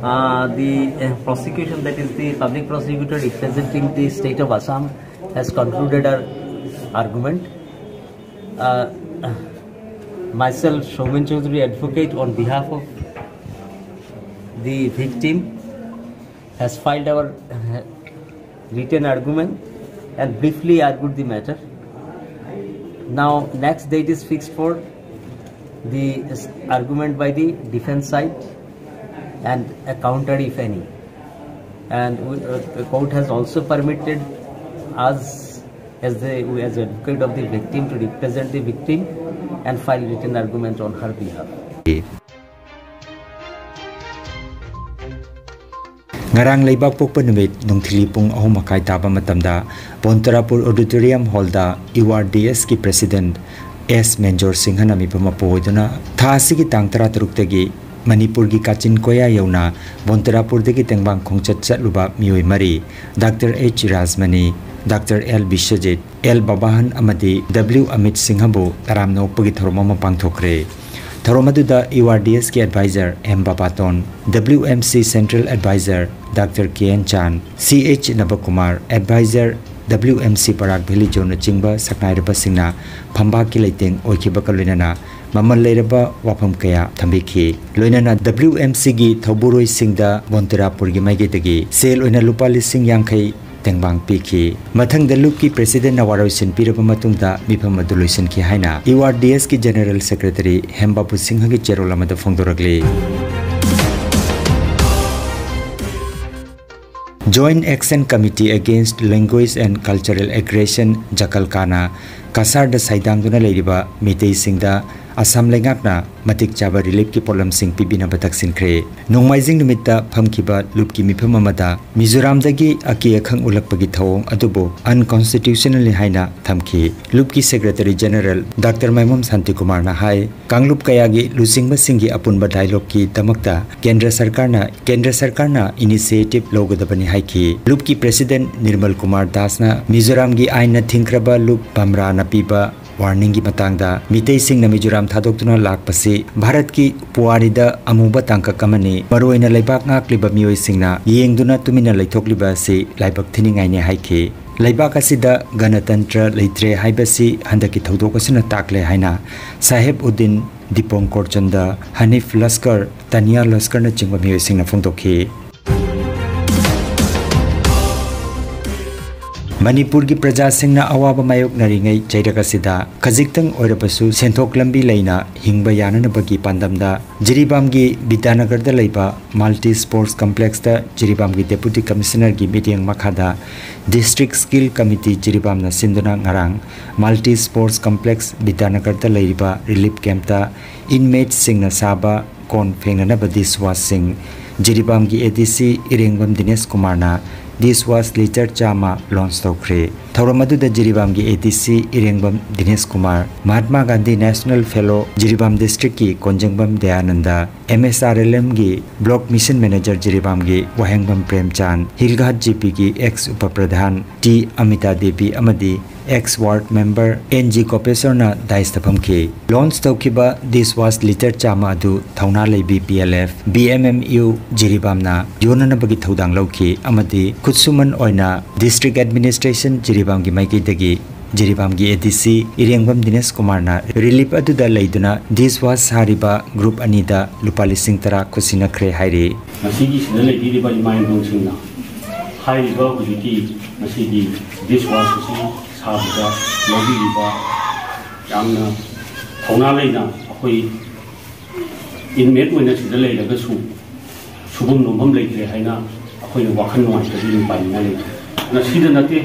Uh, the uh, prosecution, that is the public prosecutor representing the state of Assam, has concluded her argument. Uh, myself, Shomen Chaudhary, advocate on behalf of the victim, has filed our uh, written argument and briefly argued the matter. Now, next date is fixed for the argument by the defense side and a counter, if any. And we, uh, the court has also permitted us, as the, as advocate of the victim, to represent the victim and file written argument on her behalf. ꯉꯔꯥꯡ ꯂꯩꯕꯥꯛ ꯄꯣꯛꯄ ꯅꯨꯃꯤꯠ ꯅꯨꯡꯊꯤꯜꯒꯤ ꯄꯨꯡ ꯑꯍꯨꯝ ꯃꯈꯥꯏ ꯇꯥꯕ ꯃꯇꯝꯗ ꯕꯣꯟꯇꯔꯥꯄꯨꯔ Auditorium Hallꯗ U R D Sꯀꯤ President S ꯃꯦꯟꯖꯣꯔ ꯁꯤꯡꯍꯅ ꯃꯤꯐꯝ ꯑꯃ ꯄꯨꯑꯣꯏꯗꯨꯅ ꯊꯥ ꯑꯁꯤꯒꯤ ꯇꯥꯡ ꯇꯔꯥꯇꯔꯨꯛꯇꯒꯤ ꯃꯅꯤꯄꯨꯔꯒꯤ ꯀꯥꯆꯤꯟ ꯀꯣꯌꯥ ꯌꯧꯅ ꯕꯣꯟꯇꯔꯥꯄꯨꯔꯗꯒꯤ ꯇꯦꯡꯕꯥꯡ ꯈꯣꯡꯆꯠ ꯆꯠꯂꯨꯕ ꯃꯤꯑꯣꯏ ꯃꯔꯤ, Doctor H Rajmani, Doctor L Biswajit, L ꯕꯕꯥꯍꯟ ꯑꯃꯗꯤ W ꯑꯃꯤꯠ ꯁꯤꯡꯍꯕꯨ ꯇꯔꯥꯝꯅ ꯑꯣꯛꯄꯒꯤ ꯊꯧꯔꯝ ꯑꯃ ꯄꯥꯡꯊꯣꯛꯈ꯭ꯔꯦ꯫ ꯊꯧꯔꯝ ꯑꯗꯨꯗ U R D Sꯀꯤ advisor M ꯕꯕꯥꯇꯣꯟ, W M C Central advisor Doctor K N ꯆꯥꯟ, C H ꯅꯕꯀꯨꯃꯥꯔ, advisor W M C ꯕꯔꯥꯛ ꯚꯦꯂꯤ ꯖꯣꯟꯅꯆꯤꯡꯕ ꯁꯛꯅꯥꯏꯔꯕꯁꯤꯡꯅ ꯐꯝꯕꯥꯛꯀꯤ ꯂꯩꯇꯦꯡ ꯑꯣꯏꯈꯤꯕꯒ ꯂꯣꯏꯅꯅ ꯃꯃꯜ ꯂꯩꯔꯕ ꯋꯥꯐꯝ ꯀꯌꯥ ꯊꯝꯕꯤꯈꯤ꯫ ꯂꯣꯏꯅꯅ W M Cꯒꯤ ꯊꯧꯕꯨꯔꯣꯏꯁꯤꯡꯗ ꯕꯣꯟꯇꯔꯥꯄꯨꯔꯒꯤ ꯃꯥꯏꯀꯩꯗꯒꯤ ꯁꯦꯜ ꯑꯣꯏꯅ ꯂꯨꯄꯥ ꯂꯤꯁꯤꯡ ꯌꯥꯡꯈꯩ ꯇꯦꯡꯕꯥꯡ ꯄꯤꯈꯤ꯫ ꯃꯊꯪꯗ ꯂꯨꯞꯀꯤ Presidentꯅ ꯋꯥꯔꯣꯏꯁꯤꯟ ꯄꯤꯔꯕ ꯃꯇꯨꯡꯗ ꯃꯤꯐꯝ ꯑꯗꯨ ꯂꯣꯏꯁꯤꯟꯈꯤ ꯍꯥꯏꯅ U R D Sꯀꯤ General Secretary ꯍꯦꯝꯕꯥꯕꯨ ꯁꯤꯡꯍꯒꯤ ꯆꯦꯔꯣꯜ ꯑꯃꯗ ꯐꯣꯡꯗꯣꯔꯛꯂꯤ꯫ Joint Action Committee Against Language and Cultural Aggression, ꯖꯀꯜꯀꯥꯅ ꯀꯁꯥꯔꯗ ꯁꯩꯗꯥꯡꯗꯨꯅ ꯂꯩꯔꯤꯕ ꯃꯤꯇꯩꯁꯤꯡꯗ ꯑꯁꯥꯝ ꯂꯩꯉꯥꯛꯅ ꯃꯇꯤꯛ ꯆꯥꯕ reliefꯀꯤ ꯄꯣꯠꯂꯝꯁꯤꯡ ꯄꯤꯕꯤꯅꯕ ꯇꯛꯁꯤꯟꯈ꯭ꯔꯦ꯫ ꯅꯣꯡꯃꯥꯏꯖꯤꯡ ꯅꯨꯃꯤꯠꯇ ꯐꯝꯈꯤꯕ ꯂꯨꯞꯀꯤ ꯃꯤꯐꯝ ꯑꯃꯗ ꯃꯤꯖꯣꯔꯥꯝꯗꯒꯤ ꯑꯀꯤ ꯑꯈꯪ ꯎꯠꯂꯛꯄꯒꯤ ꯊꯧꯑꯣꯡ ꯑꯗꯨꯕꯨ unconstitutional ꯍꯥꯏꯅ ꯊꯝꯈꯤ꯫ ꯂꯨꯞꯀꯤ Secretary General Doctor ꯃꯥꯏꯃꯝ ꯁꯥꯟꯇꯤꯀꯨꯃꯥꯔꯅ ꯍꯥꯏ, ꯀꯥꯡꯂꯨꯞ ꯀꯌꯥꯒꯤ ꯂꯨꯆꯤꯡꯕꯁꯤꯡꯒꯤ ꯑꯄꯨꯟꯕ dialogueꯀꯤ ꯗꯃꯛꯇ ꯀꯦꯟꯗ꯭ꯔ ꯁꯔꯀꯥꯔꯅ, ꯀꯦꯟꯗ꯭ꯔ ꯁꯔꯀꯥꯔꯅ initiative ꯂꯧꯒꯗꯕꯅꯤ ꯍꯥꯏꯈꯤ꯫ ꯂꯨꯞꯀꯤ President ꯅꯤꯔꯃꯜ ꯀꯨꯃꯥꯔ ꯗꯥꯁꯅ ꯃꯤꯖꯣꯔꯥꯝꯒꯤ ꯑꯥꯏꯟꯅ ꯊꯤꯡꯈ꯭ꯔꯕ ꯂꯨꯞ ꯕꯝꯔꯥꯅ ꯄꯤꯕ warningꯒꯤ ꯃꯇꯥꯡꯗ ꯃꯤꯇꯩꯁꯤꯡꯅ ꯃꯤꯖꯣꯔꯥꯝ ꯊꯥꯗꯣꯛꯇꯨꯅ ꯂꯥꯛꯄꯁꯤ ꯚꯥꯔꯠꯀꯤ ꯄꯨꯋꯥꯔꯤꯗ ꯑꯃꯨꯕ ꯇꯥꯡꯀꯛ ꯑꯃꯅꯤ꯫ ꯃꯔꯨꯑꯣꯏꯅ ꯂꯩꯕꯥꯛ ꯉꯥꯛꯂꯤꯕ ꯃꯤꯑꯣꯏꯁꯤꯡꯅ ꯌꯦꯡꯗꯨꯅ ꯇꯨꯃꯤꯟꯅ ꯂꯩꯊꯣꯛꯂꯤꯕ ꯑꯁꯤ ꯂꯥꯏꯕꯛ ꯊꯤꯅꯤꯡꯉꯥꯏꯅꯤ ꯍꯥꯏꯈꯤ꯫ ꯂꯩꯕꯥꯛ ꯑꯁꯤꯗ ꯒꯅꯇꯟꯇ꯭ꯔ ꯂꯩꯇ꯭ꯔꯦ ꯍꯥꯏꯕꯁꯤ ꯍꯟꯗꯛꯀꯤ ꯊꯧꯗꯣꯛ ꯑꯁꯤꯅ ꯇꯥꯛꯂꯦ ꯍꯥꯏꯅ ꯁꯥꯍꯦꯕ ꯎꯗꯤꯟ, ꯗꯤꯄꯣꯡꯀꯣꯔ ꯆꯟꯗ, ꯍꯅꯤꯐ ꯂꯁꯀꯔ, ꯇꯅꯤꯌꯥ ꯂꯁꯀꯔꯅꯆꯤꯡꯕ ꯃꯤꯑꯣꯏꯁꯤꯡꯅ ꯐꯣꯡꯗꯣꯛꯈꯤ꯫ ꯃꯅꯤꯄꯨꯔꯒꯤ ꯄ꯭ꯔꯖꯥꯁꯤꯡꯅ ꯑꯋꯥꯕ ꯃꯥꯌꯣꯛꯅꯔꯤꯉꯩ ꯆꯩꯔꯛ ꯑꯁꯤꯗ ꯈꯖꯤꯛꯇꯪ ꯑꯣꯏꯔꯕꯁꯨ ꯁꯦꯟꯊꯣꯛ ꯂꯝꯕꯤ ꯂꯩꯅ ꯍꯤꯡꯕ ꯌꯥꯅꯅꯕꯒꯤ ꯄꯥꯟꯗꯝꯗ ꯖꯤꯔꯤꯕꯥꯝꯒꯤ ꯕꯤꯗ꯭ꯌꯥꯅꯒꯔꯗ ꯂꯩꯕ Multi Sports Complexꯇ ꯖꯤꯔꯤꯕꯥꯝꯒꯤ Deputy Commissionerꯒꯤ ꯃꯤꯠꯌꯦꯡ ꯃꯈꯥꯗ District Skill Committee ꯖꯤꯔꯤꯕꯥꯝꯅ ꯁꯤꯟꯗꯨꯅ ꯉꯔꯥꯡ Multi Sports Complex ꯕꯤꯗ꯭ꯌꯥꯅꯒꯔꯗ ꯂꯩꯔꯤꯕ relief campꯇ inmateꯁꯤꯡꯅ ꯁꯥꯕ ꯀꯣꯟ ꯐꯦꯡꯅꯅꯕ dishwashꯁꯤꯡ, ꯖꯤꯔꯤꯕꯥꯝꯒꯤ A D C Irengbam Dinesh ꯀꯨꯃꯥꯔꯅ ꯗꯤꯁ ꯋꯥꯁ ꯂꯤꯇꯔ ꯆꯥꯝꯃ ꯂꯣꯟꯆ ꯇꯧꯈ꯭ꯔꯦ꯫ ꯊꯧꯔꯝ ꯑꯗꯨꯗ ꯖꯤꯔꯤꯕꯥꯝꯒꯤ A D C Irengbam Dinesh Kumar, Mahatma Gandhi national fellow Jiribam ꯗꯤꯁꯇ꯭ꯔꯤꯛꯀꯤ Konjengbam Dayananda, M S R L ꯑꯦꯝꯒꯤ ꯕ꯭ꯂꯣꯛ ꯃꯤꯁꯟ ꯃꯦꯅꯦꯖꯔ ꯖꯤꯔꯤꯕꯥꯝꯒꯤ ꯋꯥꯍꯦꯡꯕꯝ ꯄ꯭ꯔꯦꯝꯆꯥꯟ, ꯍꯤꯜꯒꯥꯠ ꯖꯤ ꯄꯤꯒꯤ ꯑꯦꯛꯁ ꯎꯄ ꯄ꯭ꯔꯙꯥꯟ ꯇꯤ ꯑꯃꯤꯇꯥ ꯗꯦꯕꯤ ꯑꯃꯗꯤ ex ward member N G ꯒꯣꯄꯦꯁꯣꯔꯅ ꯗꯥꯏꯁꯇ ꯐꯝꯈꯤ꯫ ꯂꯣꯟꯆ ꯇꯧꯈꯤꯕ ꯗꯤꯁ ꯋꯥꯁ ꯂꯤꯇꯔ ꯆꯥꯝꯃ ꯑꯗꯨ ꯊꯧꯅꯥ ꯂꯩꯕꯤ B L F, B M M U ꯖꯤꯔꯤꯕꯥꯝꯅ ꯌꯣꯟꯅꯅꯕꯒꯤ ꯊꯧꯗꯥꯡ ꯂꯧꯈꯤ ꯑꯃꯗꯤ ꯈꯨꯠꯁꯨꯃꯟ ꯑꯣꯏꯅ ꯗꯤꯁꯇ꯭ꯔꯤꯛ ꯑꯦꯗꯃꯤꯅꯤꯁꯇ꯭ꯔꯦꯁꯟ ꯖꯤꯔꯤꯕꯥꯝꯒꯤ ꯃꯥꯏꯀꯩꯗꯒꯤ ꯖꯤꯔꯤꯕꯥꯝꯒꯤ A D C Irengbam Dinesh ꯀꯨꯃꯥꯔꯅ ꯔꯤꯂꯤꯐ ꯑꯗꯨꯗ ꯂꯩꯗꯨꯅ ꯗꯤꯁ ꯋꯥꯁ ꯁꯥꯔꯤꯕ ꯒ꯭ꯔꯨꯞ ꯑꯅꯤꯗ ꯂꯨꯄꯥ ꯂꯤꯁꯤꯡ ꯇꯔꯥ ꯈꯨꯠꯁꯤꯟꯅꯈ꯭ꯔꯦ ꯍꯥꯏꯔꯤ꯫ ꯉꯁꯤꯒꯤ ꯁꯤꯗ ꯂꯩꯕꯤꯔꯤꯕ ꯏꯃꯥ ꯏꯕꯨꯡꯁꯤꯡꯅ ꯍꯥꯏꯔꯤꯕ ꯍꯧꯖꯤꯛꯀꯤ ꯉꯁꯤꯒꯤ ꯗꯤꯁ ꯋꯥꯁ ꯑꯁꯤ ꯁꯥꯕꯗ ꯂꯧꯕꯤꯔꯤꯕ ꯌꯥꯝꯅ ꯊꯧꯅꯥ ꯂꯩꯅ ꯑꯩꯈꯣꯏ ꯏꯟꯃꯦꯠ ꯑꯣꯏꯅ ꯁꯤꯗ ꯂꯩꯔꯒꯁꯨ ꯁꯨꯐꯝ ꯅꯣꯝꯐꯝ ꯂꯩꯇ꯭ꯔꯦ ꯍꯥꯏꯅ ꯑꯩꯈꯣꯏꯅ ꯋꯥꯈꯜ ꯅꯨꯡꯉꯥꯏꯇꯕ ꯑꯗꯨꯝ ꯄꯥꯏꯅꯤꯡꯉꯥꯏ ꯂꯩꯇ꯭ꯔꯦ꯫ ꯉꯁꯤꯗ ꯅꯠꯇꯦ,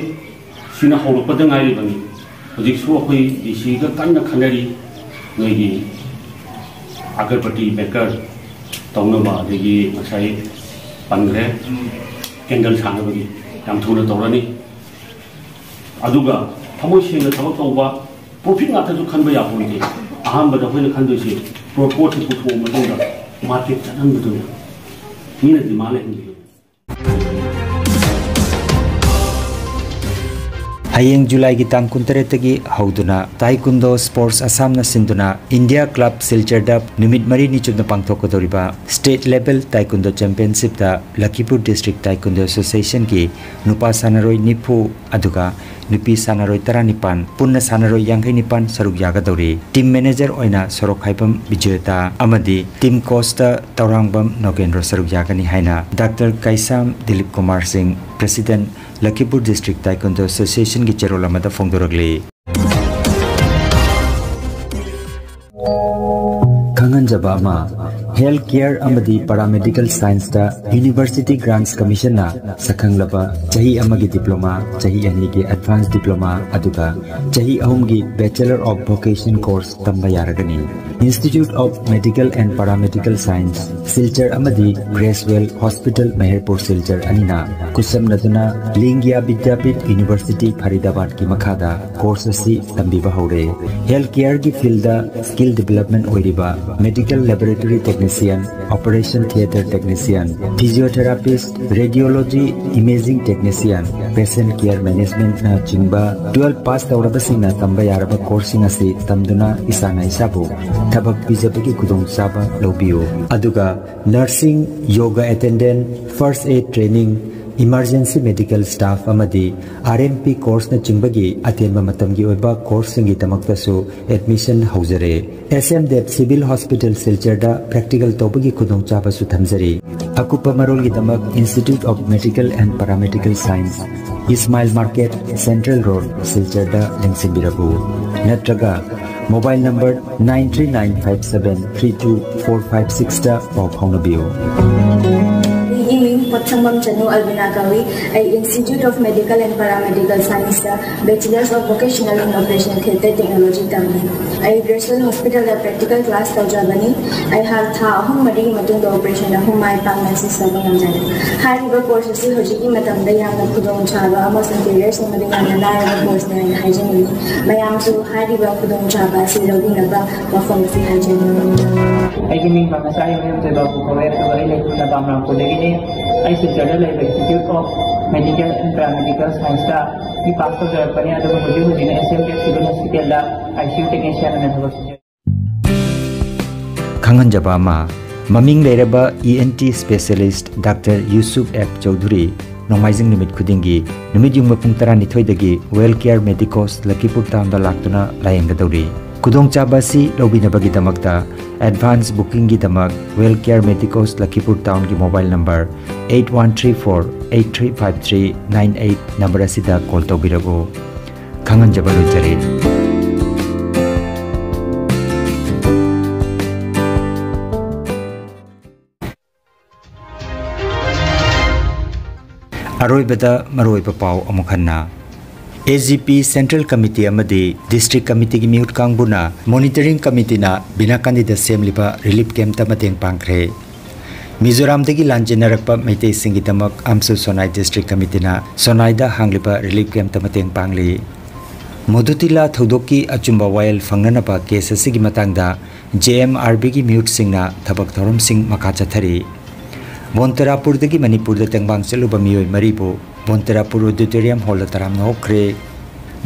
ꯁꯤꯅ ꯍꯧꯔꯛꯄꯗ ꯉꯥꯏꯔꯤꯕꯅꯤ꯫ ꯍꯧꯖꯤꯛꯁꯨ ꯑꯩꯈꯣꯏ ꯗꯤ ꯁꯤꯒ ꯀꯟꯅ ꯈꯟꯅꯔꯤ꯫ ꯅꯣꯏꯒꯤ ꯑꯒꯔꯕꯇꯤ ꯃꯦꯀꯔ ꯇꯧꯅꯕ, ꯑꯗꯒꯤ ꯉꯁꯥꯏ ꯄꯟꯈ꯭ꯔꯦ, ꯀꯦꯟꯗꯜ ꯁꯥꯅꯕꯒꯤ ꯌꯥꯝ ꯊꯨꯅ ꯇꯧꯔꯅꯤ꯫ ꯑꯗꯨꯒ ꯊꯃꯣꯏ ꯁꯦꯡꯅ ꯊꯕꯛ ꯇꯧꯕ, ꯄ꯭ꯔꯣꯐꯤꯠ ꯉꯥꯛꯇꯁꯨ ꯈꯟꯕ ꯌꯥꯄꯣꯟꯇꯦ꯫ ꯑꯍꯥꯟꯕꯗ ꯑꯩꯈꯣꯏꯅ ꯈꯟꯗꯣꯏꯁꯦ ꯄꯣꯠꯁꯦ ꯄꯨꯊꯣꯛꯑ ꯃꯇꯨꯡꯗ ꯃꯥꯔꯀꯦꯠ ꯆꯠꯍꯟꯕꯗꯨꯅꯦ꯫ ꯃꯤꯅ ꯗꯤꯃꯥꯟ ꯂꯩꯍꯟꯕꯤꯌꯨ꯫ ꯍꯌꯦꯡ ꯖꯨꯂꯥꯏꯒꯤ ꯇꯥꯡ ꯀꯨꯟꯇꯔꯦꯠꯇꯒꯤ ꯍꯧꯗꯨꯅ ꯇꯥꯏꯀꯨꯟꯗꯣ ꯁ꯭ꯄꯣꯔꯠꯁ ꯑꯁꯥꯝꯅ ꯁꯤꯟꯗꯨꯅ ꯏꯟꯗꯤꯌꯥ ꯀ꯭ꯂꯕ ꯁꯤꯜꯆꯔꯗ ꯅꯨꯃꯤꯠ ꯃꯔꯤꯅꯤ ꯆꯨꯞꯅ ꯄꯥꯡꯊꯣꯛꯀꯗꯧꯔꯤꯕ ꯁ꯭ꯇꯦꯠ ꯂꯦꯚꯦꯜ ꯇꯥꯏꯀꯨꯟꯗꯣ ꯆꯦꯝꯄꯤꯌꯟꯁꯤꯞꯇ ꯂꯈꯤꯄꯨꯔ ꯗꯤꯁꯇ꯭ꯔꯤꯛ ꯇꯥꯏꯀꯨꯟꯗꯣ ꯑꯦꯁꯣꯁꯤꯌꯦꯁꯟꯒꯤ ꯅꯨꯄꯥ ꯁꯥꯟꯅꯔꯣꯏ ꯅꯤꯐꯨ, ꯑꯗꯨꯒ ꯅꯨꯄꯤ ꯁꯥꯟꯅꯔꯣꯏ ꯇꯔꯥꯅꯤꯄꯥꯟ, ꯄꯨꯟꯅ ꯁꯥꯟꯅꯔꯣꯏ ꯌꯥꯡꯈꯩꯅꯤꯄꯥꯟ ꯁꯔꯨꯛ ꯌꯥꯒꯗꯧꯔꯤ꯫ ꯇꯤꯝ ꯃꯦꯅꯦꯖꯔ ꯑꯣꯏꯅ ꯁꯣꯔꯣꯛꯈꯥꯏꯕꯝ ꯕꯤꯖꯦꯇꯥ ꯑꯃꯗꯤ ꯇꯤꯝ ꯀꯣꯆꯇ ꯇꯧꯔꯥꯡꯕꯝ ꯅꯣꯒꯦꯟꯗ꯭ꯔꯣ ꯁꯔꯨꯛ ꯌꯥꯒꯅꯤ ꯍꯥꯏꯅ ꯗꯥꯛꯇꯔ ꯀꯩꯁꯥꯝ ꯗꯤꯂꯤꯞ ꯀꯨꯃꯥꯔ ꯁꯤꯡ, ꯄ꯭ꯔꯦꯁꯤꯗꯦꯟꯠ, ꯂꯈꯤꯄꯨꯔ ꯗꯤꯁꯇ꯭ꯔꯤꯛ ꯇꯥꯏꯀꯨꯟꯗꯣ ꯑꯦꯁꯣꯁꯤꯌꯦꯁꯟꯒꯤ ꯆꯦꯔꯣꯜ ꯑꯃꯗ ꯐꯣꯡꯗꯣꯔꯛꯂꯤ꯫ ꯈꯪꯍꯟꯖꯕ ꯑꯃ, Health Care ꯑꯃꯗꯤ Paramedical Scienceꯇ University Grants Commissionꯅ ꯁꯛꯈꯪꯂꯕ ꯆꯍꯤ ꯑꯃꯒꯤ diploma, ꯆꯍꯤ ꯑꯅꯤꯒꯤ advance diploma, ꯑꯗꯨꯒ ꯆꯍꯤ ꯑꯍꯨꯝꯒꯤ Bachelor of Vocation course ꯇꯝꯕ ꯌꯥꯔꯒꯅꯤ꯫ Institute of Medical and Paramedical Science, Silchar ꯑꯃꯗꯤ Gracewell Hospital, ꯃꯍꯦꯔꯄꯨꯔ, ꯁꯤꯜꯆꯔ ꯑꯅꯤꯅ ꯈꯨꯠꯁꯝꯅꯗꯨꯅ ꯂꯤꯡꯒ꯭ꯌꯥ ꯕꯤꯗ꯭ꯌꯥꯄꯤꯊ University, ꯐꯔꯤꯗꯥꯕꯥꯗꯀꯤ ꯃꯈꯥꯗ course ꯑꯁꯤ ꯇꯝꯕꯤꯕ ꯍꯧꯔꯦ꯫ Health Careꯒꯤ fieldꯗ skill development ꯑꯣꯏꯔꯤꯕ Medical Laboratory Technician, Operation Theatre Technician, Physiotherapist, Radiology Imaging Technician, Patient Care Managementꯅ ꯆꯤꯡꯕ twelve pass ꯇꯧꯔꯕꯁꯤꯡꯅ ꯇꯝꯕ ꯌꯥꯔꯕ courseꯁꯤꯡ ꯑꯁꯤ ꯇꯝꯗꯨꯅ ꯏꯁꯥꯅ ꯏꯁꯥꯕꯨ ꯊꯕꯛ ꯄꯤꯖꯕꯒꯤ ꯈꯨꯗꯣꯡꯆꯥꯕ ꯂꯧꯕꯤꯌꯨ꯫ ꯑꯗꯨꯒ nursing, yoga attendant, first aid training, emergency medical staff ꯑꯃꯗꯤ RMP courseꯅꯆꯤꯡꯕꯒꯤ ꯑꯇꯦꯟꯕ ꯃꯇꯝꯒꯤ ꯑꯣꯏꯕ courseꯁꯤꯡꯒꯤꯗꯃꯛꯇꯁꯨ admission ꯍꯧꯖꯔꯦ꯫ S M Dev Civil Hospital ꯁꯤꯜꯆꯔꯗ practical ꯇꯧꯕꯒꯤ ꯈꯨꯗꯣꯡꯆꯥꯕꯁꯨ ꯊꯝꯖꯔꯤ꯫ ꯑꯀꯨꯞꯄ ꯃꯔꯣꯜꯒꯤꯗꯃꯛ Institute of Medical and Paramedical Science, Ismail Market, Central Road, ꯁꯤꯜꯆꯔꯗ ꯂꯦꯡꯁꯤꯟꯕꯤꯔꯛꯎ꯫ ꯅꯠꯇ꯭ꯔꯒ mobile number nine three nine five seven three two four five sixꯇ ꯄꯥꯎ ꯐꯥꯎꯅꯕꯤꯌꯨ꯫ ꯑꯩꯒꯤ ꯃꯤꯡ ꯄꯣꯠꯁꯪꯕꯝ ꯆꯅꯨ ꯑꯜꯕꯤꯅꯥ ꯀꯧꯏ꯫ ꯑꯩ Institute of Medical and Paramedical Scienceꯇ Bachelors of Vocational in Operation Theatre Technology ꯇꯝꯃꯤ꯫ ꯑꯩ Gracewell Hospitalꯗ practical class ꯇꯧꯖꯕꯅꯤ꯫ ꯑꯩꯍꯥꯛ ꯊꯥ ꯑꯍꯨꯝ ꯃꯔꯤꯒꯤ ꯃꯇꯨꯡꯗ operation ꯑꯍꯨꯝ ꯃꯥꯏ ꯄꯥꯛꯅ assist ꯇꯧꯕ ꯉꯝꯖꯔꯦ꯫ ꯍꯥꯏꯔꯤꯕ course ꯑꯁꯤ ꯍꯧꯖꯤꯛꯀꯤ ꯃꯇꯝꯗ ꯌꯥꯝꯅ ꯈꯨꯗꯣꯡꯆꯥꯕ ꯑꯃꯁꯨꯡ career ꯁꯦꯝꯕꯗ ꯌꯥꯝꯅ ꯂꯥꯏꯔꯕ courseꯅꯤ ꯍꯥꯏꯅ ꯍꯥꯏꯖꯅꯤꯡꯏ꯫ ꯃꯌꯥꯝꯁꯨ ꯍꯥꯏꯔꯤꯕ ꯈꯨꯗꯣꯡꯆꯥꯕ ꯑꯁꯤ ꯂꯧꯕꯤꯅꯕ ꯋꯥꯐꯝ ꯑꯁꯤ ꯍꯥꯏꯖꯅꯤꯡꯏ꯫ ꯑꯩꯒꯤ ꯃꯤꯡ ꯄꯥꯝꯅꯁꯥ ꯌꯨꯝꯍꯦꯝ ꯊꯣꯏꯕ ꯀꯧꯋꯦ, ꯑꯗꯨꯒ ꯑꯩ ꯂꯩꯐꯝꯅ ꯕꯥꯝꯔꯥꯝꯄꯨꯔꯗꯒꯤꯅꯤ꯫ ꯑꯩ ꯁꯤꯜꯆꯔꯗ ꯂꯩꯕ Institute of Medical and Paramedical Scienceꯇ B.Pharm pass ꯇꯧꯖꯔꯛꯄꯅꯤ, ꯑꯗꯨꯒ ꯍꯧꯖꯤꯛ ꯍꯧꯖꯤꯛꯅ S M Dev Civil Hospitalꯗ ICU technician ꯑꯣꯏꯅ ꯊꯕꯛ ꯁꯨꯖꯔꯤ꯫ ꯈꯪꯍꯟꯖꯕ ꯑꯃ, ꯃꯃꯤꯡ ꯂꯩꯔꯕ ENT specialist Doctor Yusuf F Chaudhuri ꯅꯣꯡꯃꯥꯏꯖꯤꯡ ꯅꯨꯃꯤꯠ ꯈꯨꯗꯤꯡꯒꯤ ꯅꯨꯃꯤꯠ ꯌꯨꯡꯕ ꯄꯨꯡ ꯇꯔꯥꯅꯤꯊꯣꯏꯗꯒꯤ Well Care Medicos ꯂꯈꯤꯄꯨꯔ ꯇꯥꯎꯟꯗ ꯂꯥꯛꯇꯨꯅ ꯂꯥꯌꯦꯡꯒꯗꯧꯔꯤ꯫ ꯈꯨꯗꯣꯡꯆꯥꯕ ꯑꯁꯤ ꯂꯧꯕꯤꯅꯕꯒꯤꯗꯃꯛꯇ advance bookingꯒꯤꯗꯃꯛ Well Care Medicos ꯂꯈꯤꯄꯨꯔ ꯇꯥꯎꯟꯒꯤ mobile number eight one three four eight three five three nine eight number ꯑꯁꯤꯗ call ꯇꯧꯕꯤꯔꯛꯎ꯫ ꯈꯪꯍꯟꯖꯕ ꯂꯣꯏꯖꯔꯦ꯫ ꯑꯔꯣꯏꯕꯗ ꯃꯔꯨꯑꯣꯏꯕ ꯄꯥꯎ ꯑꯃꯨꯛ ꯍꯟꯅ꯫ ꯑꯦ ꯖꯤ ꯄꯤ, Central Committee ꯑꯃꯗꯤ District Committeeꯒꯤ ꯃꯤꯍꯨꯠ ꯀꯥꯡꯕꯨꯅ Monitoring Committeeꯅ ꯕꯤꯅꯥꯀꯥꯟꯗꯤꯗ ꯁꯦꯝꯂꯤꯕ relief campꯇ ꯃꯇꯦꯡ ꯄꯥꯡꯈ꯭ꯔꯦ꯫ ꯃꯤꯖꯣꯔꯥꯝꯗꯒꯤ ꯂꯥꯟꯖꯦꯟꯅꯔꯛꯄ ꯃꯩꯇꯩꯁꯤꯡꯒꯤꯗꯃꯛ ꯑꯝꯁꯨ ꯁꯣꯅꯥꯏ District Committeeꯅ ꯁꯣꯅꯥꯏꯗ ꯍꯥꯡꯂꯤꯕ relief campꯇ ꯃꯇꯦꯡ ꯄꯥꯡꯂꯤ꯫ ꯃꯨꯗꯨꯇꯤꯂꯥ ꯊꯧꯗꯣꯛꯀꯤ ꯑꯆꯨꯝꯕ ꯋꯥꯌꯦꯜ ꯐꯪꯅꯅꯕ case ꯑꯁꯤꯒꯤ ꯃꯇꯥꯡꯗ J M R Bꯒꯤ ꯃꯤꯍꯨꯠꯁꯤꯡꯅ ꯊꯕꯛ ꯊꯧꯔꯝꯁꯤꯡ ꯃꯈꯥ ꯆꯠꯊꯔꯤ꯫ ꯕꯣꯟꯇꯦꯔꯥꯄꯨꯔꯗꯒꯤ ꯃꯅꯤꯄꯨꯔꯗ ꯇꯦꯡꯕꯥꯡ ꯆꯠꯂꯨꯕ ꯃꯤꯑꯣꯏ ꯃꯔꯤꯕꯨ ꯕꯣꯟꯇꯦꯔꯥꯄꯨꯔ Auditorium Hallꯗ ꯇꯔꯥꯝꯅ ꯑꯣꯛꯈ꯭ꯔꯦ꯫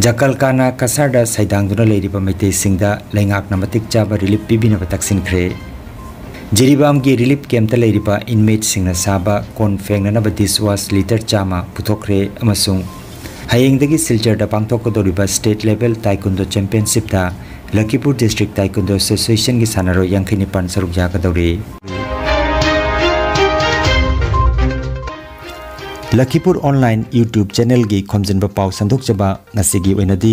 ꯖꯀꯜꯀꯥꯅꯥ ꯀꯁꯥꯔꯗ ꯁꯩꯗꯥꯡꯗꯨꯅ ꯂꯩꯔꯤꯕ ꯃꯩꯇꯩꯁꯤꯡꯗ ꯂꯩꯉꯥꯛꯅ ꯃꯇꯤꯛ ꯆꯥꯕ relief ꯄꯤꯕꯤꯅꯕ ꯇꯛꯁꯤꯟꯈ꯭ꯔꯦ꯫ ꯖꯤꯔꯤꯕꯥꯝꯒꯤ relief campꯇ ꯂꯩꯔꯤꯕ inmateꯁꯤꯡꯅ ꯁꯥꯕ ꯀꯣꯟ ꯐꯦꯡꯅꯅꯕ dishwash litre ꯆꯥꯝꯃ ꯄꯨꯊꯣꯛꯈ꯭ꯔꯦ ꯑꯃꯁꯨꯡ ꯍꯌꯦꯡꯗꯒꯤ ꯁꯤꯜꯆꯔꯗ ꯄꯥꯡꯊꯣꯛꯀꯗꯧꯔꯤꯕ State Level Taekwondo Championshipꯇ ꯂꯈꯤꯄꯨꯔ District Taekwondo Associationꯒꯤ ꯁꯥꯟꯅꯔꯣꯏ ꯌꯥꯡꯈꯩ ꯅꯤꯄꯥꯟ ꯁꯔꯨꯛ ꯌꯥꯒꯗꯧꯔꯤ꯫ ꯂꯈꯤꯄꯨꯔ Online YouTube channelꯒꯤ ꯈꯣꯝꯖꯤꯟꯕ ꯄꯥꯎ ꯁꯟꯗꯣꯛꯆꯕ ꯉꯁꯤꯒꯤ ꯑꯣꯏꯅꯗꯤ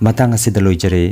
ꯃꯇꯥꯡ ꯑꯁꯤꯗ ꯂꯣꯏꯖꯔꯦ꯫